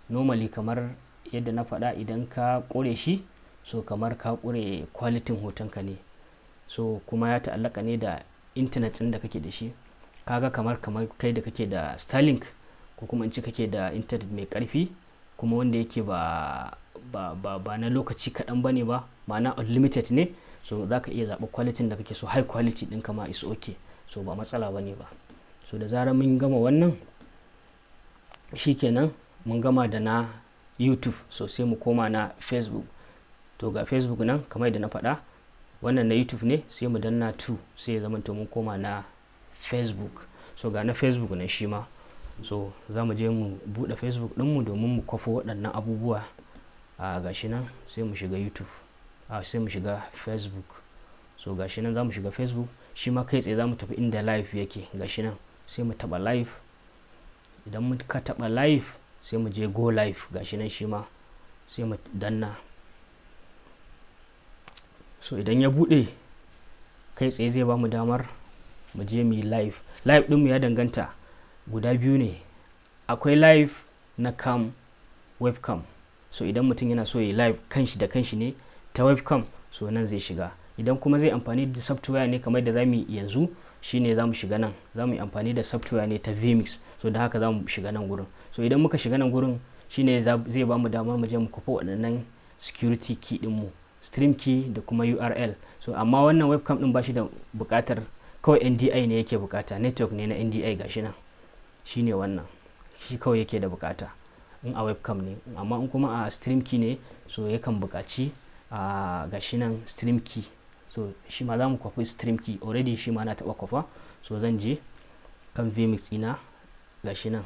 Normally, kamar yadda na faɗa, idan ka ƙure shi, so kamar ka ƙure quality hotonka ne. So kuma ya ta'allaka ne da internet ɗin da kake da shi. Kaga kamar kai da kake da Starlink, ko kuma in ce kake da internet mai ƙarfi, kuma wanda yake ba na lokaci kaɗan ba ne ba, ma'ana unlimited ne, so za ka iya zaɓa quality da kake so. High quality ɗin kama is okay, so ba matsala ba ne ba. So da zarar mun gama wannan, shikenan, mun gama da na YouTube. So sai mu koma na Facebook. To, ga Facebook nan. Kamar yadda na faɗa, wannan na YouTube ne. Sai mu danna 2, sai ya zama to mun koma na Facebook. So ga na Facebook nan shi ma. So za mu je mu buɗe Facebook ɗinmu domin mu kwafo waɗannan abubuwa. A gashi nan, sai mu shiga YouTube, a sai mu shiga Facebook. So gashi nan, za mu shiga Facebook shi ma. Kai tsaye za mu tafi inda live yake. Gashi nan, sai mu taɓa live. Idan muka taɓa live, sai mu je go live. Gashi nan shi ma, sai mu danna. So idan ya buɗe, kai tsaye zai ba mu damar mu je mu yi live. Live ɗinmu ya danganta, guda biyu ne. Akwai live na cam, webcam. So idan mutum yana so ya live kanshi da kanshi ne ta webcam, so nan zai shiga. Idan kuma zai amfani da software ne kamar da zamu yi yanzu, shine za mu shiga nan. Za mu yi amfani da software ne ta vMix, so da haka za mu shiga nan gurin. So idan muka shiga nan gurin, shine zai ba mu damar mu je mu kwafa waɗannan security key din mu, stream key da kuma URL. So amma wannan webcam din ba shi da buƙatar, kawai NDI ne yake bukata, network ne na NDI. Gashi nan, shine wannan, shi kawai yake da bukata in a webcam ne. Amma in kuma a stream key ne, so yakan buƙaci a gashi nan, stream key. So shi ma za mu kwafi stream key. Already shi ma na taɓa kwafa. So zan je kan vMix ina. Gashi nan,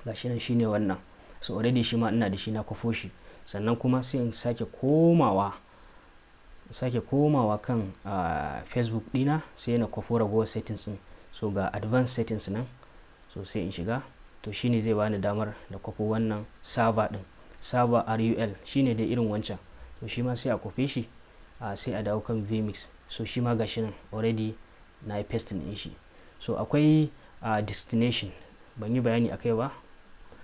gashi nan, shine wannan. So already shi ma ina da shi, na kwafo shi. Sannan kuma sai in sake komawa kan Facebook dina, sai na kwafo ragowar settings din. So ga advanced settings nan, so sai in shiga. To, shine zai bani damar da kwafo wannan server din, server URL, shine dai irin wancan. To, shi ma sai a kwafe shi, sai a dawo kan vMix. So shi ma gashi nan, already na yi pasting din shi. So akwai destination, ban yi bayani akai ba.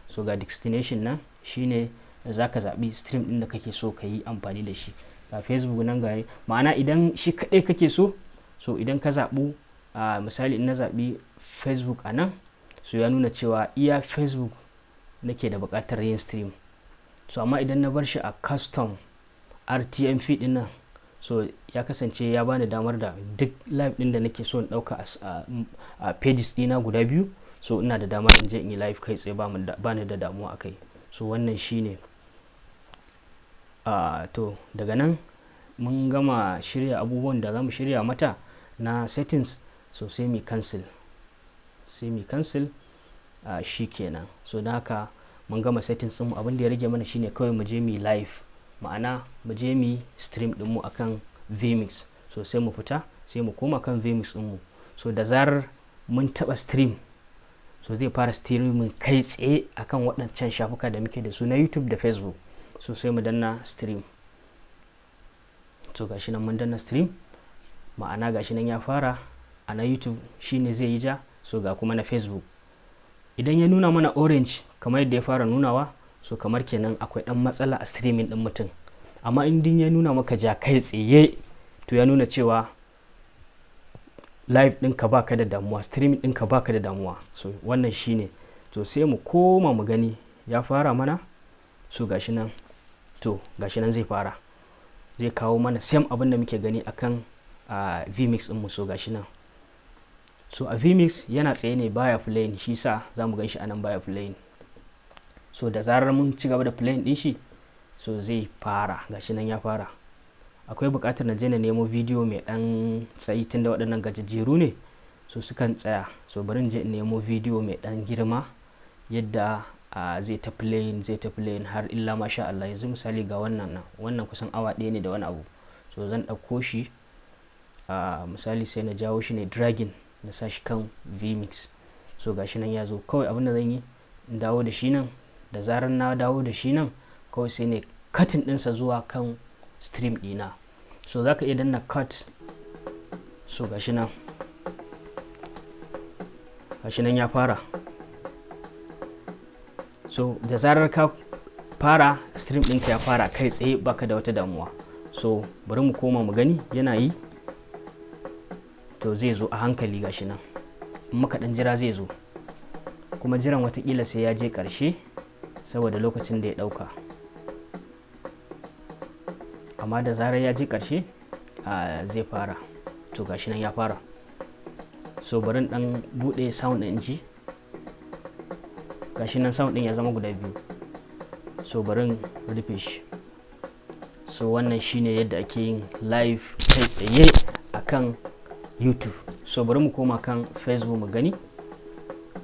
So ga destination nan, shine za ka zaɓi stream ɗin da kake so ka yi amfani da shi. Ga Facebook nan, ga ma'ana idan shi kaɗai kake so. So idan ka zaɓu, misali in na zaɓi Facebook a nan, so ya nuna cewa iya Facebook nake da buƙatar yin stream. So amma idan na bar shi a custom RTMP ɗin nan, so ya kasance ya bani damar da duk live ɗin da nake so in ɗauka a pages ɗina guda biyu, so ina da damar in je in yi live kai tsaye, ba ni da damuwa a kai. So wannan shine. To, daga nan mun gama shirya abubuwan da za mu shirya mata na settings. So sai mu cancel, sai mu cancel, shi kenan. So don haka mun gama settings mu. Abin da ya rage mana shine kawai mu je mu live, ma'ana mu je mu stream ɗinmu akan vMix. So sai mu fita, sai mu koma kan vMix ɗinmu. So da zarar mun taɓa stream, so zai fara streaming kai tsaye akan waɗancan shafuka da muke da su na YouTube da Facebook. So sai mu danna stream. So gashi nan mun danna stream, ma'ana gashi nan ya fara a na YouTube, shine zai yi ja. So ga kuma na Facebook. Idan ya nuna mana orange kamar yadda ya fara nunawa, so kamar kenan akwai dan matsala a streaming din mutum. Amma in din ya nuna maka ja kai tsaye, to ya nuna cewa live ɗinka baka da damuwa, streaming ɗinka baka da damuwa. So wannan shine. To, sai mu koma mu gani ya fara mana. So gashi nan. To, gashi nan zai fara, zai kawo mana same abin da muke gani akan vMix ɗinmu. So gashi nan. So a vMix yana tsaye ne, baya playing, shi sa za mu gan shi anan baya playing. So da zarar mun ci gaba da playing din shi, so zai fara. Gashi nan ya fara. Akwai buƙatar na je na nemo bidiyo mai ɗan tsayi, tunda waɗannan gajejjeru ne, so sukan tsaya. So bari in je in nemo bidiyo mai ɗan girma yadda zai ta playing, zai ta playing har illa masha Allah. Yanzu misali ga wannan nan, wannan kusan awa 1 ne da wani abu. So zan ɗauko shi, misali sai na jawo shi ne, dragging, na sa shi kan vMix. So gashi nan ya zo. Kawai abin da zan yi, in dawo da shi nan. Da zarar na dawo da shi nan, kawai sai ne cutting ɗinsa zuwa kan stream ɗina. So za ka iya danna cut. So gashi nan, gashi nan ya fara. So da zarar ka fara stream ɗinka, ya fara kai tsaye, baka da wata damuwa. So bari mu koma mu gani yana yi. To, zai zo a hankali, gashi nan. In muka ɗan jira zai zo, kuma jiran watakila sai ya je ƙarshe saboda lokacin da ya ɗauka. Amma da zarar ya je ƙarshe zai fara. To, gashi nan ya fara. So bari ɗan buɗe sound ɗin ji. Gashi nan sound ɗin ya zama guda biyu. So bari rufe shi. So wannan shine yadda ake yin live kai tsaye akan YouTube. So bari mu koma kan Facebook mu gani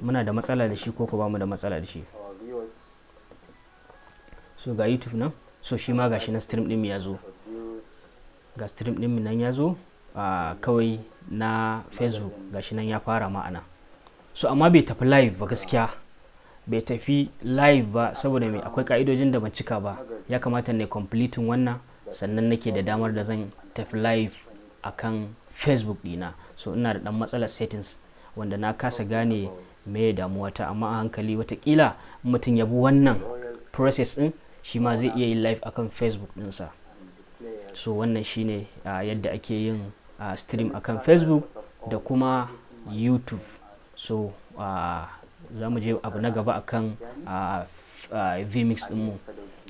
muna da matsala da shi ko ba mu da matsala da shi. So ga YouTube nan. So shi ma gashi na stream din ya zo, ga stream din nan ya zo kawai na Facebook, gashi nan ya fara ma'ana. So amma bai tafi live ba, gaskiya bai tafi live ba. Saboda mai? Akwai ka'idojin da ban cika ba. Ya kamata ne completing wannan, sannan nake da damar da zan tafi live akan Facebook dina. So ina da dan matsalar settings wanda na kasa gane me damuwa ta. Amma a hankali, watakila mutum ya bi wannan process din, shi ma zai iya yin live akan Facebook dinsa. So wannan shine yadda ake yin stream akan Facebook da kuma YouTube. So za mu je abu na gaba akan vMix dinmu.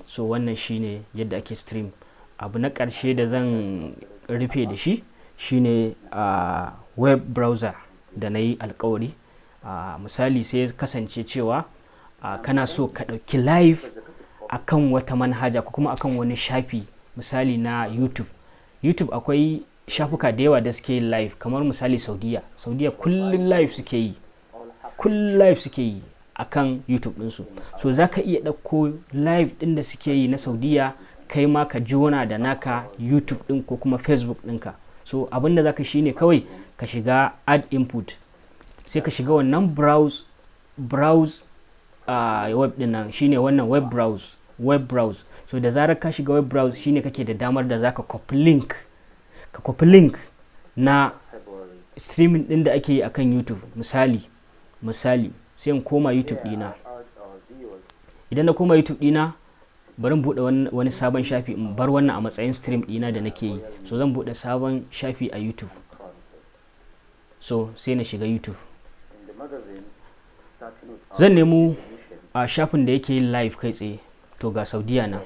So wannan shine yadda ake stream. Abu na ƙarshe da zan rufe da shi shine web browser da na yi alkawari. Misali, sai kasance cewa kana so ka ɗauki live akan wata manhaja ko kuma akan wani shafi, misali na YouTube. YouTube akwai shafuka da yawa da suke yin live, kamar misali Saudiya. Saudiya kullum live suke yi, kullum live suke yi akan YouTube ɗinsu. So za ka iya ɗauko live ɗin da suke yi na Saudiya, kai ma ka jona da naka YouTube ɗin ko kuma Facebook ɗinka. So abin da za ka shine kawai ka shiga add input, sai ka shiga wannan browse web ɗin nan, shine wannan web browse, web browse. So da zarar ka shiga web browse, shine kake da damar da zaka copy link, ka copy link na streaming din da ake yi akan YouTube. Misali, sai in koma YouTube dina. Idan na koma YouTube dina, bari in bude wani sabon shafi, in bar wannan a matsayin stream dina da nake yi. So zan bude sabon shafi a YouTube. So sai na shiga YouTube, zan nemo a shafin da yake yin live kai tsaye. To, ga Saudiya nan,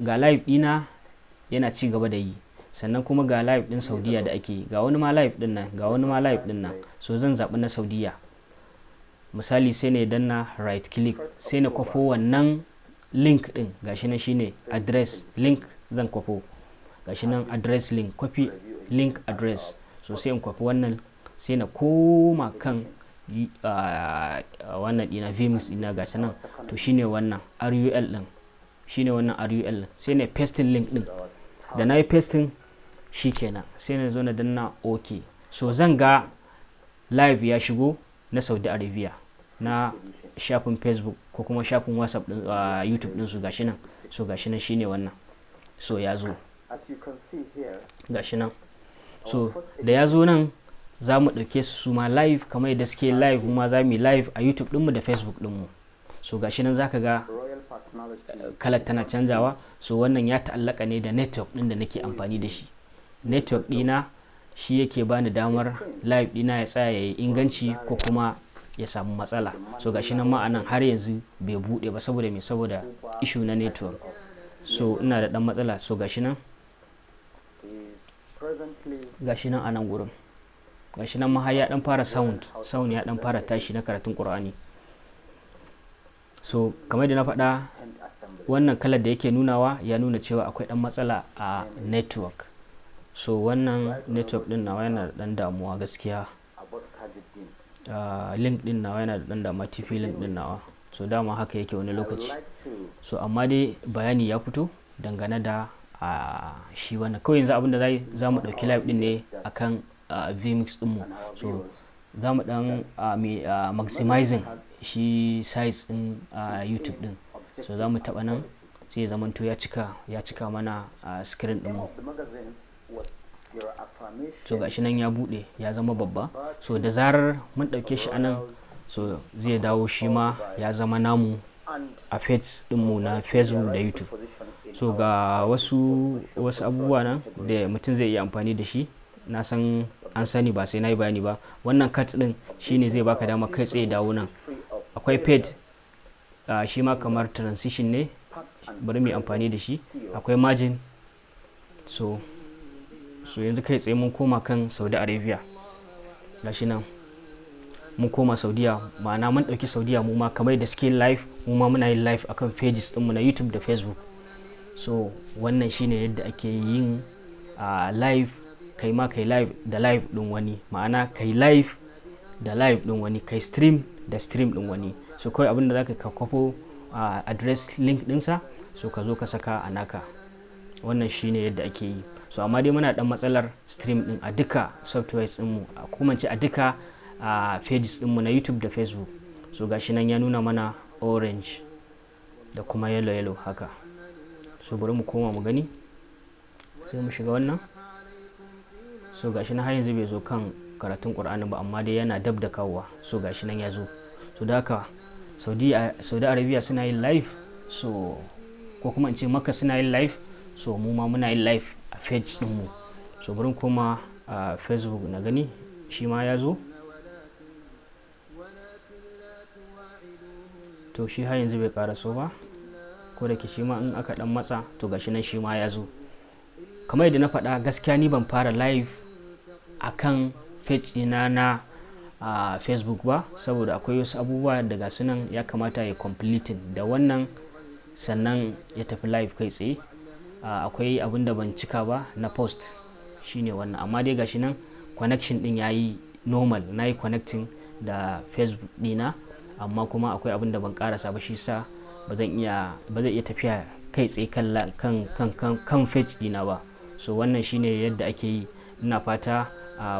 ga live dina yana ci gaba da yi. Sannan kuma ga live din Saudiya da ake yi, ga wani ma live din nan, ga wani ma live din nan. So zan zaɓi na Saudiya misali, sai na danna right click, sai na kwafo wannan link din. Gashi nan, shine address link zan kwafo. Gashi nan address link, copy link address. So sai in kwafi wannan, sai na koma kan wannan dina, vMix dina, gashi nan. To, shine wannan URL din, shine wannan URL din. Sai na pasting link din. Da na yi pasting, shikenan, sai na zo na danna OK. So zan ga live ya shigo na Saudi Arabia na shafin Facebook ko kuma shafin WhatsApp din, YouTube din su, gashi nan. So gashi nan, shine wannan. So ya zo, gashi nan. So da ya zo nan, za mu ɗauke su su ma live kamar yadda suke live, ma za mu yi live a YouTube ɗinmu da Facebook ɗinmu. So gashi nan, zaka ga kalar tana canjawa. So wannan ya ta'allaka ne da network ɗin da nake amfani da shi. Network ɗina shi yake bani damar live ɗina ya tsaya ya yi inganci ko kuma ya samu matsala. So gashi nan ma anan har yanzu bai buɗe ba. Saboda me? Saboda issue na network. So ina da ɗan matsala. So gashi nan, gashi nan a nan gurin, gashi nan ma har ya ɗan fara sound, sound ya ɗan fara tashi na karatun Ƙur'ani. So kamar da na faɗa, wannan kalar da yake nunawa ya nuna cewa akwai ɗan matsala a network. So wannan network ɗin nawa yana da ɗan damuwa gaskiya. Link ɗin nawa yana da ɗan damuwa, TP link ɗin nawa. So dama haka yake wani lokaci. So amma dai bayani ya fito dangane da shi wannan. Kawai yanzu abinda za mu ɗauki live ɗin ne akan vMix ɗinmu. So za mu ɗan maximizing shi size ɗin YouTube ɗin. So za mu taɓa nan, sai ya zamanto ya cika mana screen ɗinmu. So gashi nan ya buɗe, ya zama babba. So da zarar mun ɗauke shi anan, so zai dawo shi ma ya zama namu. a page dinmu na Facebook da YouTube. So ga wasu abubuwa nan da mutum zai iya amfani da shi. Na san an sani, ba sai na yi bayani ba. Wannan cut din shine zai baka dama kai tsaye dawo nan. Akwai fade, shi ma kamar transition ne, bari mu yi amfani da shi. Akwai margin. So yanzu kai tsaye mun koma kan Saudi Arabia. Gashi nan mun koma Saudiya, ma'ana mun ɗauki Saudiya. Mu ma kamar da suke live, mu ma muna yin live akan pages ɗinmu na YouTube da Facebook. So wannan shine yadda ake yin live, kai ma kai live da live ɗin wani, ma'ana kai live da live ɗin wani, kai stream da stream ɗin wani. So kawai abin da zaka ka kwafo address link ɗinsa, so ka zo ka saka a naka. Wannan shine yadda ake yi. So amma dai muna dan matsalar stream din a duka softwares ɗinmu, a kuma ce a duka a pages ɗinmu na YouTube da Facebook. So gashi nan ya nuna mana orange da kuma yellow yellow haka. So bari mu koma mu gani, sai mu shiga wannan. So gashi nan har yanzu bai zo kan karatun Ƙur'ani ba, amma dai yana dab da kawowa. So gashi nan ya zo. So da haka Saudi Arabia suna yin live, so ko kuma in ce Maka suna yin live, so mu ma muna yin live a page ɗinmu. So bari koma a Facebook na gani shi ma ya zo. To shi har yanzu bai karaso ba, ko da ke shi ma in aka dan matsa. To gashi nan shi ma ya zo. Kamar yadda na faɗa, gaskiya ni ban fara live akan page ɗina na a Facebook ba, saboda akwai wasu abubuwa da ga nan ya kamata ya completing da wannan, sannan ya tafi live kai tsaye. Akwai abin da ban cika ba na post, shine wannan. Amma dai gashi nan connection din yayi normal, na yi connecting da Facebook dina, amma kuma akwai abin da ban karasa ba, shi sa ba zan iya tafiya kai tsaye kan page dina ba. So wannan shine yadda ake yi. Ina fata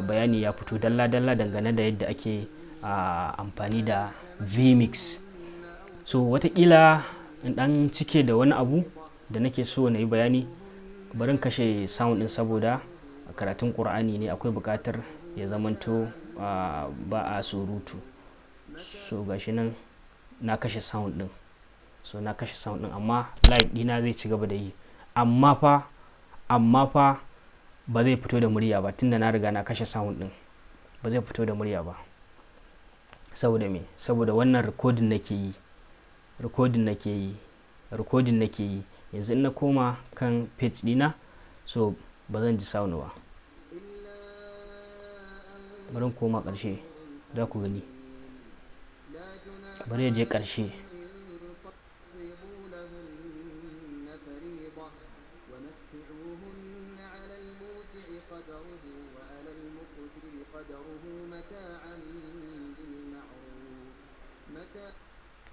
bayani ya fito dalla-dalla dangane da yadda ake amfani da vMix. So watakila in dan cike da wani abu da nake so na yi bayani. Barin kashe sound din, saboda karatun Ƙur'ani ne, akwai buƙatar ya zamanto ba a surutu. So gashi nan na kashe sound din. So na kashe sound din, amma live dina zai ci gaba da yi, amma fa ba zai fito da murya ba, tunda na riga na kashe sound din. Ba zai fito da murya ba. Saboda me? Saboda wannan recording nake yi, recording nake yi, recording nake yi. Yanzu in na koma kan page dina, so ba zan ji sound ba. Bari in koma ƙarshe za ku gani. Bari ya je ƙarshe. لهن فريضة ومتعوهن على الموسع قدره وعلى المقتر قدره متاعا بالمعروف متاعا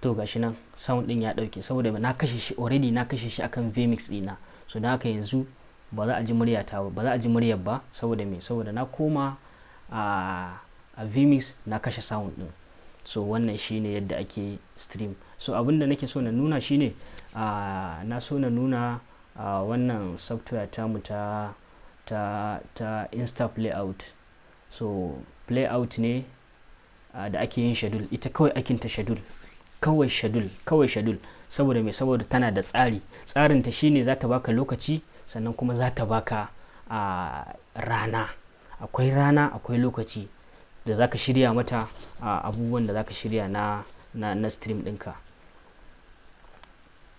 To gashi nan sound din ya dauke, saboda na kashe shi already, na kashe shi akan vMix dina. So da haka yanzu ba za a ji muryata ba, ba za a ji muryar ba. Saboda me? Saboda na koma a vMix, na kashe sound din. So wannan shine yadda ake stream. So abinda nake so na nuna shine na so na nuna wannan software tamu ta Insta Playout. So playout ne da ake yin schedule. Ita kawai aikinta schedule, kawai schedule, kawai schedule. Saboda me? Saboda tana da tsari. Tsarinta shine za ta baka lokaci, sannan kuma za ta baka rana. Akwai rana, akwai lokaci da za ka shirya mata abubuwan da za ka shirya na stream ɗinka.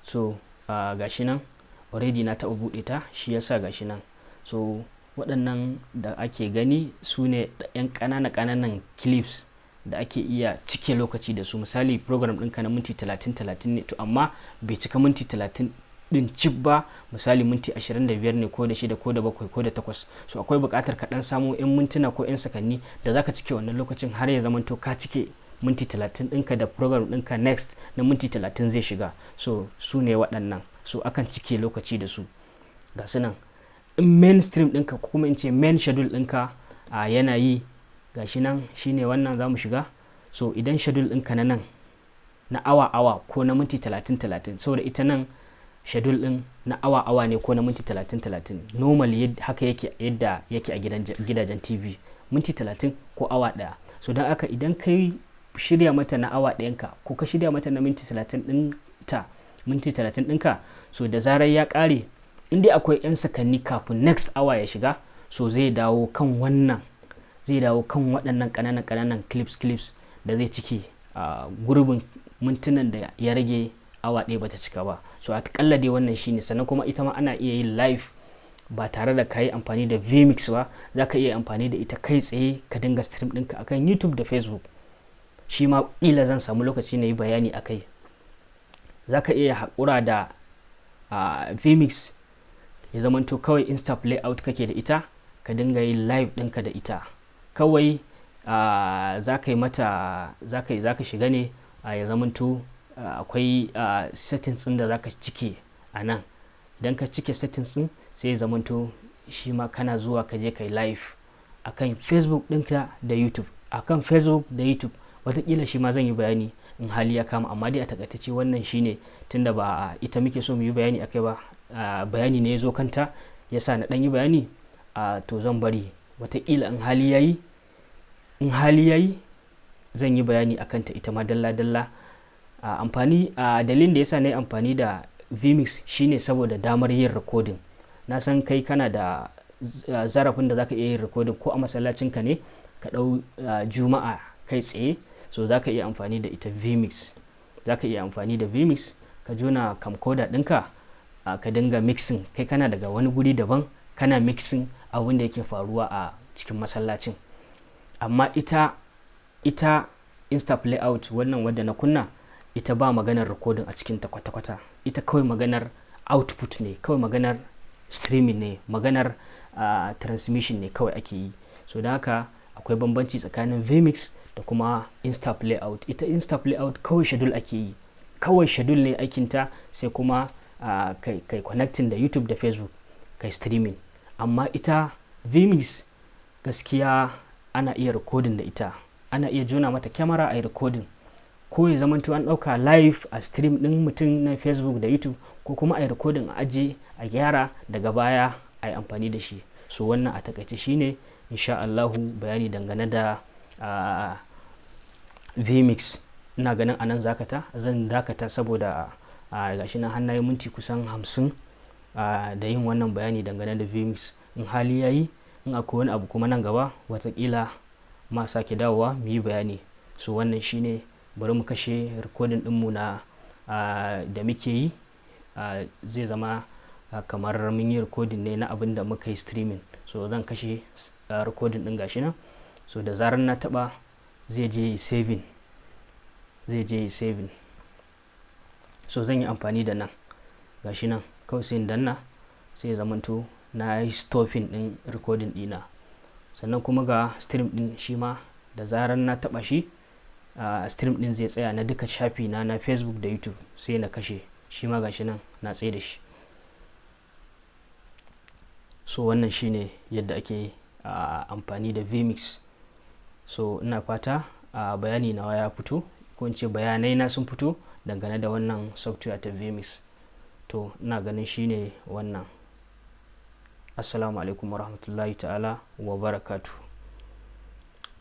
So gashi nan already na taɓa buɗe ta, shi yasa gashi nan. So waɗannan da ake gani su ne 'yan ƙanana ƙananan clips da ake iya cike lokaci da su. Misali, program ɗinka na minti 30 30 ne, to amma bai cika minti 30 ɗin cif ba, misali minti 25 ne, ko da 6, ko da 7, ko da 8. So akwai buƙatar ka ɗan samu 'yan mintuna ko 'yan sakanni da zaka cike wannan lokacin, har ya zamanto ka cike minti 30 ɗinka da program ɗinka next na minti 30 zai shiga. So su ne waɗannan. So akan cike lokaci da su. Ga su nan. In main stream ɗinka, ko kuma in ce main schedule ɗinka a yana yi, gashi nan shine wannan za mu shiga. So idan schedule ɗinka na nan na awa awa ko na minti 30 30, saboda ita nan schedule ɗin na awa awa ne ko na minti 30 30, normally haka yake, yadda yake a gidajen TV, minti 30 ko awa ɗaya. So don haka idan kai shirya mata na awa ɗayanka ko ka shirya mata na minti 30 ɗinta, minti 30 ɗinka, so da zarar ya ƙare, in dai akwai 'yan sakanni kafin next hour ya shiga, so zai dawo kan wannan, zai dawo kan waɗannan ƙananan ƙananan clips clips da zai cike a gurbin mintunan da ya rage awa ɗaya bata cika ba. So aƙalla dai wannan shine. Sannan kuma ita ma ana iya yin live ba tare da ka yi amfani da vMix ba. Za ka iya amfani da ita kai tsaye ka dinga stream ɗinka akan YouTube da Facebook. Shi ma ƙila zan samu lokaci na yi bayani a kai. Za ka iya haƙura da vMix, ya zamanto kawai Insta Play Out kake da ita, ka dinga yin live ɗinka da ita kawai. Za ka yi mata, za ka shiga ne, ya zamanto akwai settings ɗin da za ka cike a nan. Idan ka cike settings ɗin, sai ya zamanto shi ma kana zuwa ka je ka yi live akan Facebook ɗinka da YouTube, akan Facebook da YouTube. Watakila shi ma zan yi bayani in hali ya kama, amma dai a takaice wannan shine. Tunda ba ita muke so mu yi bayani akai ba, bayani ne ya zo kanta yasa na ɗan yi bayani. To zan bari watakila in hali yayi zan yi bayani akan ta ita ma dalla dalla. Amfani, dalilin da yasa na yi amfani da vMix shine saboda damar yin recording. Na san kai kana da zarafin da zaka iya yin recording ko a masallacinka ne ka ɗau Juma'a kai tsaye. So zaka iya amfani da ita vMix, zaka iya amfani da vMix ka jona camcorder ɗinka, ka dinga mixing. Kai kana daga wani guri daban kana mixing abin da yake faruwa a cikin masallacin. Amma ita Insta Play Out wannan wadda na kunna, ita ba maganar recording a cikin ta kwata-kwata. Ita kawai maganar output ne, kawai maganar streaming ne, maganar transmission ne kawai ake yi. So da haka akwai bambanci tsakanin vMix da kuma Insta Play Out. Ita Insta Play Out kawai schedule ake yi, kawai schedule ne aikinta, sai kuma kai connecting da YouTube da Facebook kai streaming. Amma ita vMix gaskiya ana iya recording da ita, ana iya jona mata kyamara a yi recording, ko ya zamanto an ɗauka live a stream ɗin mutum na Facebook da YouTube, ko kuma a yi recording a aje, a gyara daga baya a yi amfani da shi. So wannan a takaice shine insha Allahu bayani dangane da vMix. Ina ganin anan zan dakata saboda gashi na hannaye minti kusan 50 da yin wannan bayani dangane da vMix. In hali yayi, in akwai wani abu kuma nan gaba, watakila ma sake dawowa mu yi bayani. So wannan shine. Bari mu kashe recording ɗinmu na da muke yi. Zai zama kamar mun yi recording ne na abin da muka yi streaming. So zan kashe recording ɗin, gashi nan. So da zarar na taɓa, zai je saving, zai je saving. So zan yi amfani da nan, gashi nan, kawai sai in danna, sai ya zamanto na yi stopping ɗin recording ɗina. Sannan kuma ga stream ɗin, shi ma da zarar na taɓa shi, stream ɗin zai tsaya na duka shafi na na Facebook da YouTube, sai na kashe shi ma. Gashi nan na tsaye da shi. So wannan shine yadda ake amfani da vMix. So ina fata bayani nawa ya fito, ko in ce bayanai na sun fito dangane da wannan software ta vMix. To ina ganin shine wannan. Assalamu alaikum warahmatullahi ta'ala wa barakatuh.